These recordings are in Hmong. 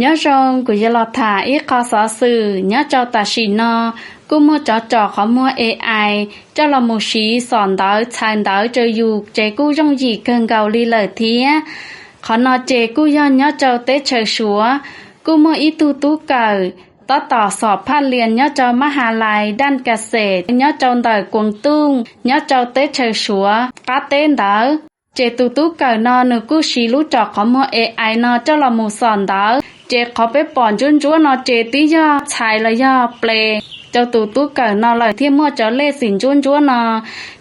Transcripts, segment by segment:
Nyob zoo, kuv yuav los tham ib qho xov xwm nyob rau tam sim no. Kuj muaj cov tsom qhov muag A I coj los mus siv xom ntawv txhais ntawv rau yus ces kuj yooj yim kawg nkaus li lawm thiab. Qhov no ces kuj yog nyob rau teb chaws Suav, kuj muaj ib tug tub kawm tab tom xom phaj lias nyob rau mab has lais daj kas xes nyob rau ntawm Kuas Tuj nyob rau teb chaws Suav qab teb ntawd. Ces tus tub kawm no nws kuj siv lub tsom qhov muag A I no coj los mus xom ntawv. Ces qhov peb pom ntsuab ntsuab no ces twb yog txhais los yog ples rau tus tub kawm no lawm thiaj muaj cov lej xim ntsuab ntsuab no.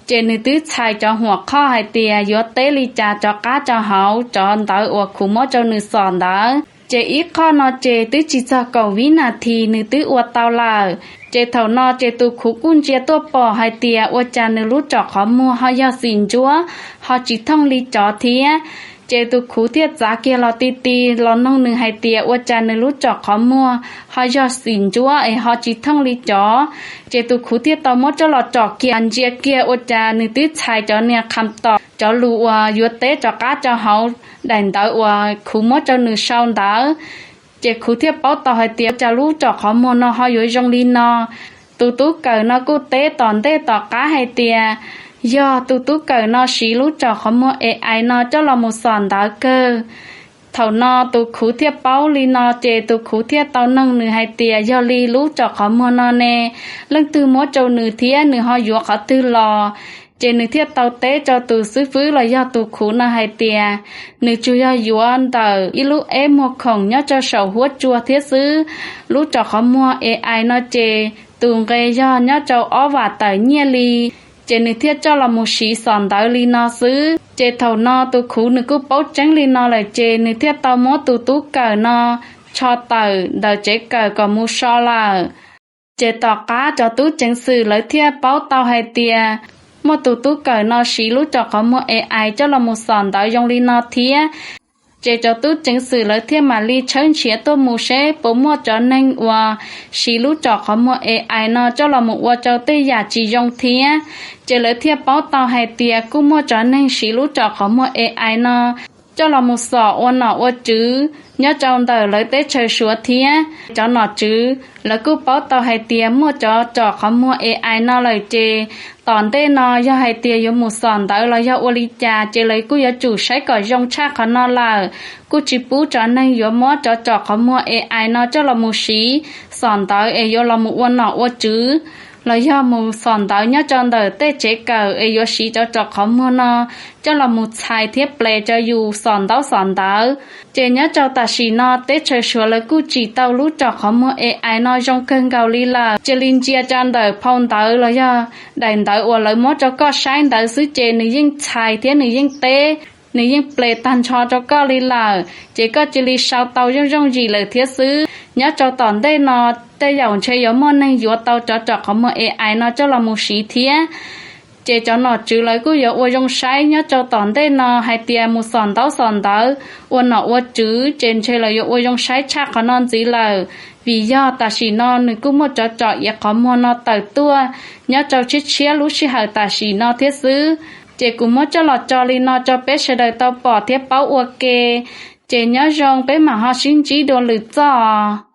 Ces nws twb txhais cov huam qhoj hais tias yuav teb li cas rov qab rau hauv cov ntawv uas khuv muab rau nws xom ntawd. Ces ib qhoj no ces twb tsis txog kaum vib nas this nws twb ua tau lawm. Ces thaum no ces tus khuv kuj ntsia tuaj pom hais tias ua cas nws lub tsom qhov muag ho yog xim ntsuab, ho tsis thooj li cov thiab. Ces tus khuv thiaj txav kiag los ti ti los noog nws hais tias ua cas nws lub tsom qhov muag ho yog xim ntsuab es ho tsis thooj li cov. Ces tus khuv thiaj tau muab coj los tsom kiag ntsia kiag ua cas nws twb txhais cov niag qham tom cov lus uas yuav teb rov qab rau hauv daim ntawv uas khuv muab rau nws sau ntawd. Ces khuv thiaj paub tau hais tias cas lub tsom qhov muag no ho yuav zoo li no. Tus tub kawm no kuj teb tom ntej tom qab hais tias yog tus tub kawm no siv lub tsom qhov muag A I no coj los mus xom ntawv kawg. Thaum no tus khuv thiaj paub li no ces tus khuv thiaj tau noog nws hais tias yog li lub tsom qhov muag no ne, leej twg muab rau nws thiab nws ho yuav qhov twg los? Ces nws thiaj tau teb rau tus xib fwb los yog tus khuv no hais tias nws tsuas yog yuav ntawm ib lub eb muag khoom nyob rau saum huab cua thiab xwb. Lub tsom qhov muag A I no ces tus nqe yog nyob rau ob vam tawm nyiaj li. Ces nws thiaj coj los mus siv xom ntawv li no xwb. Ces thaum no tus khuv nws kuj paub tseeb li no lawm ces nws thiaj tau muab tus tub kawm no tso tawm ntawm tsev kawm kom mus so lawm. Ces tom qab cov tub ceev xwm lawv thiaj paub tau hais tias muaj tus tub kawm no siv lub tsom qhov muag A I coj los mus xom ntawv zoo li no thiab. Ces cov tub ceev xwm lawv thiaj mam li tshawb nrhiav tuaj mus seb puas muaj cov neeg uas siv lub tsom qhov muag A I no coj los mus ua rau tej yam tsis zoo thiab. Ces lawv thiaj paub tau hais tias kuj muaj cov neeg siv lub tsom qhov muag A I no coj los mus xom ua nom ua tswv nyob rau ntawm lawv teb chaws Suav thiab. Cov nom tswv lawv kuj paub tau hais tias muaj cov tsom qhov muag A I no lawm ces tom ntej no yog hais tias yuav mus xom ntawv los yog ua li cas ces lawv kuj yuav tsum saib kom zoo tshaj qhov no lawm. Kuj tsis pub cov neeg yuav muab cov tsom qhov muag A I no coj los mus siv xom ntawv es yuav los mus ua nom ua tswv los yog mus xom ntawv nyob rau ntawm tej tsev kawm es yuav siv cov tsom qhov muag no coj los mus txhais thiab ples rau yus xom ntaub xom ntawv. Ces nyob rau tam sim no teb chaws Suav lawv kuj tsim tau lub tsom qhov muag A I no zoo kawg nkaus li lawm. Cia li ntsia rau ntawm phau ntawv los yog daim ntawv uas lawv muab rau koj saib ntawd xwb ces nws yeej txhais thiab nws yeej teb, nws yeej ples tag nrho rau koj li lawm, ces koj cia li sau tau yooj yooj yim lawm thiab xwb. Nyob rau tom ntej no tej zaum ntshe yuav muaj neeg yuav tau cov tsom qhov muag A I no coj los mus siv thiab. Ces cov nom tswv lawv kuj yuav ua zoo saib nyob rau tom ntej no hais tias mus xom ntaub xom ntawv, ua nom ua tswv ces ntshe lawv yuav ua zoo saib tshaj qhov no ntxiv lawm, vim yog tam sim no nws kuj muaj cov tsom iav qhov muag no tawm tuaj nyob rau tshiab tshiab lub sij hawm tam sim no thiab xwb. Ces kuv muab coj los tso li no rau peb sawv daws tau pom thiab paub ua ke. Ces nyob zoo, peb mam ho sib ntsib dua lwm txoj.